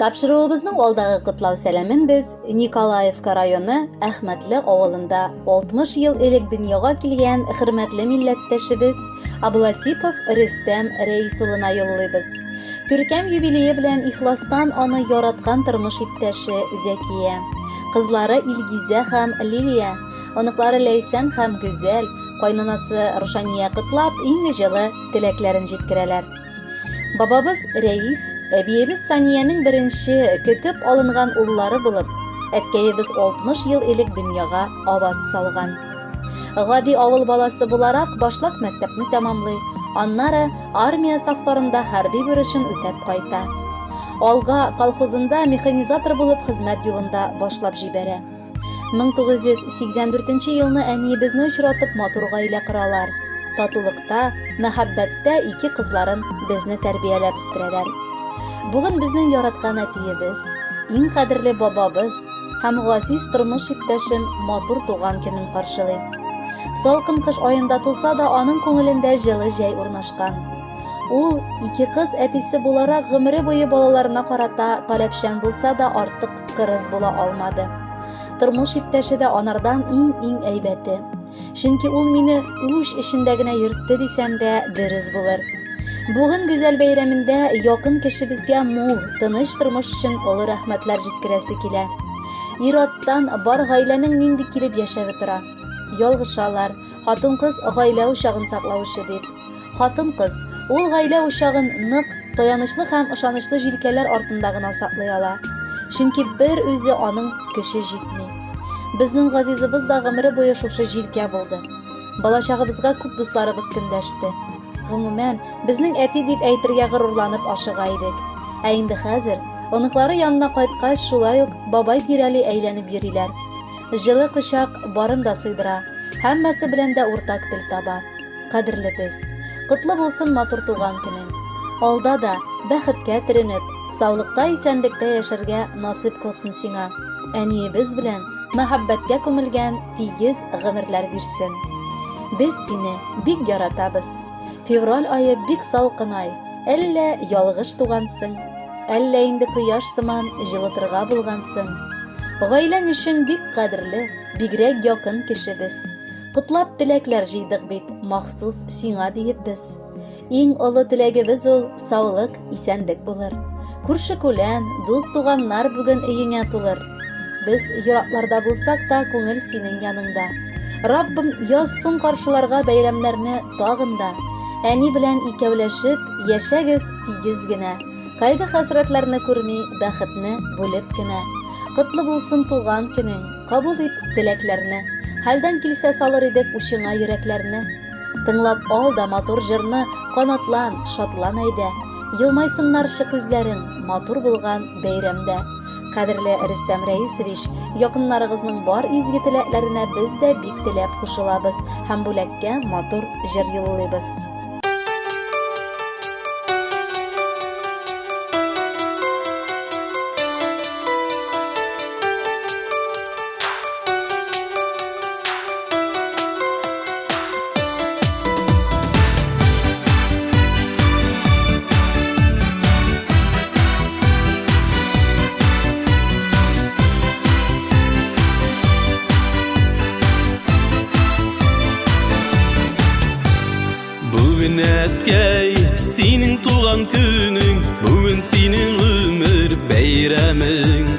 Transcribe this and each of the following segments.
Тапшыруыбызның алдагы котлау сәламен без Николаевка районы Әхмәтле авылында 60 ел элек дөньяга килгән хөрмәтле милләттәшебез Аблатипов Рөстәм Рәис улына юллыйбыз. Күркәм юбилее белән ихластан аны яраткан тормыш иптәше Зәкия, кызлары Илгизә һәм Лилия, оныклары Ләйсән һәм Гүзәл, кайнанасы Рушания котлап, иң җылы теләкләрен җиткерәләр. Бабабыз Рәис, әбиебез Саниянең беренче, көтеп алынган уллары булып, әткәебез 60 ел элек дөньяга аваз салган. Гади авыл баласы буларак, башлап мәктәпне тәмамлый, аннары армия сафларында хәрби бурычын үтәп кайта. Алга колхозында механизатор булып хезмәт юлын да башлап җибәрә. 1984 нче елны әниебезне очратып матур гаилә коралар. Татулыкта, мәхәббәттә ике кызларын безне тәрбияләп үстерәләр. Бүген безнең яраткан әтиебез, иң кадерле бабабыз һәм газиз тормыш иптәшем матур туган көнен каршылый. Салкын кыш аенда туса да, аның күңелендә җылы җәй урнашкан. Ул, ике кыз әтисе буларак, гомере буе балаларына карата таләпчән булса да, артык кырыс була алмады. Тормыш иптәше дә анардан иң-иң әйбәте. Чөнки ул мине уч эчендә генә йөртте дисәм дә дөрес булыр. Бүген гүзәл бәйрәмендә якын кешебезгә мул, тыныч тормыш өчен олы рәхмәтләр җиткерәсе килә. Ир-аттан бар гаиләнең нинди килеп яшәве тора. Ялгышалар, хатын-кыз гаилә учагын саклаучы дип. Хатын-кыз, ул гаилә учагын нык, таянычлы һәм ышанычлы җилкәләр артында гына саклый ала. Чөнки бер үзе аның көче җитми. Безнең газизыбыз да гомере буе шушы җилкә булды. Балачагыбызга күп дусларыбыз көндәште. Гомумән, безнең әти дип әйтергә горурланып ашыга идек. Ә инде хәзер, оныклары янына кайткач, шулай ук бабай тирәли әйләнеп йөриләр. Җылы кочак барын да сыйдыра, һәммәсе белән дә уртак тел таба. Кадерлебез! Котлы булсын матур туган көнең! Алда да, бәхеткә төренеп, саулыкта-исәнлектә яшәргә насыйп кылсын сиңа. Әниебез белән мәхәббәткә күмелгән тигез гомерләр бирсен. Без сине бик яратабыз. Февраль ае бик салкын ай, әллә ялгыш тугансың, әллә инде кояш сыман җылытырга булгансың. Гаиләң өчен бик кадерле, бигрәк якын кеше без. Котлап теләкләр җыйдык бит, махсус сиңа диеп без. Иң олы теләгебез ул, саулык, исәнлек булыр. Күрше-күлән, дус-туганнар бүген өеңә тулыр. Без еракларда булсак та, күңел синең яныңда. Раббым, язсын каршыларга бәйрәмнәрне тагын да. Әни белән икәүләшеп, яшәгез тигез генә. Кайгы-хәсрәтләрне күрми, бәхетне бүлеп кенә. Котлы булсын туган көнең, кабул ит теләкләрне. Хәлдән килсә салыр идек учыңа йөрәкләрне. Тыңлап ал да матур җырны, канатлан, шатлан әйдә. Елмайсыннарчы күзләрең, матур булган бәйрәмдә. Кадерле Рөстәм Рәисович, якыннарыгызның бар изге теләкләренә без дә бик теләп кушылабыз һәм бүләккә матур җыр юллыйбыз. Бүген әткәй, синең туган көнең, бүген синең гомер бәйрәмең.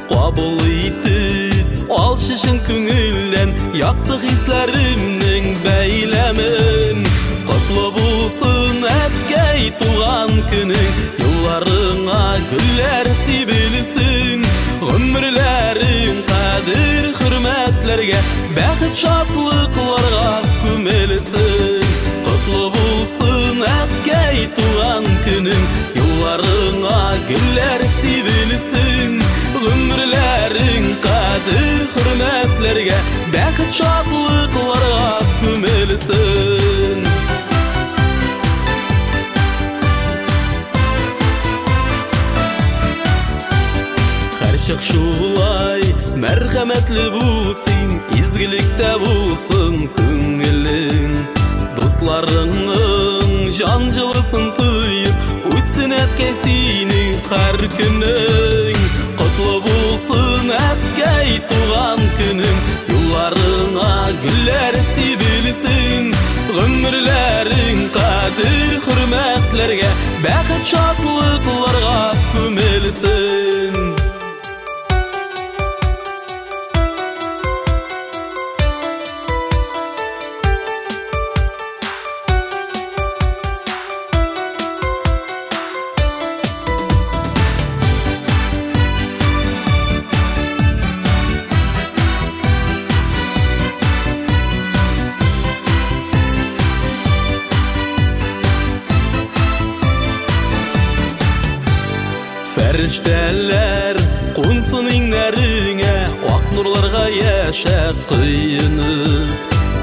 Кабул итеп, алчы чын күңелдән якты хисләремнең бәйләмен. Котлы булсын, әткәй, туган көнең, юлларыңа гөлләр сибелсен. Гомерләрең кадер хөрмәтләргә, бәхет шатлыкларга күмелсен. Котлы булсын, әткәй, туган көнең, юлларыңа гөлләр сибелсен. Гомерләрең кадер хөрмәтләргә, бәхет шатлыкларга күмелсен. Һәрчак шулай мәрхәмәтле бул син, изгелектә булсын күңелең. Дусларыңның җан җылысын тоеп, үтсен әткәй синең. һәр көнең. Котлы булсын, әткәй, туган көнең, юлларыңа гөлләр сибелсен. Гомерләрең кадер хөрмәтләргә, бәхет шатлыкларга күмелсен. Фәрештәләр кунсын иңнәреңә, ак нурларга яшәп коенып.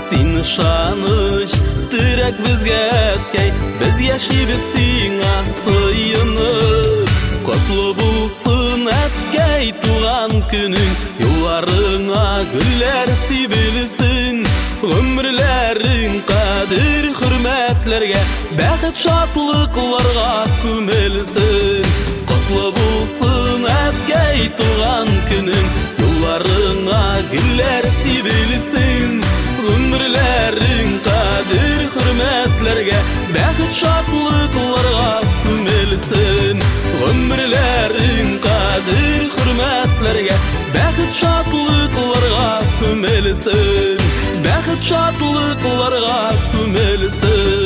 Син ышаныч, терәк безгә, әткәй, без яшибез сиңа сыенып. Котлы булсын, әткәй, туган көнең, юлларыңа гөлләр сибелсен. Гомерләрең кадер хөрмәтләргә, бәхет шатлыкларга күмелсен. Котлы булсын, әткәй, туган көнең, юлларыңа гөлләр сибелсен. Гомерләрең кадер хөрмәтләргә, бәхет шатлыкларга күмелсен. Гомерләрең кадер хөрмәтләргә, бәхет шатлыкларга күмелсен. Бәхет шатлыкларга күмелсен.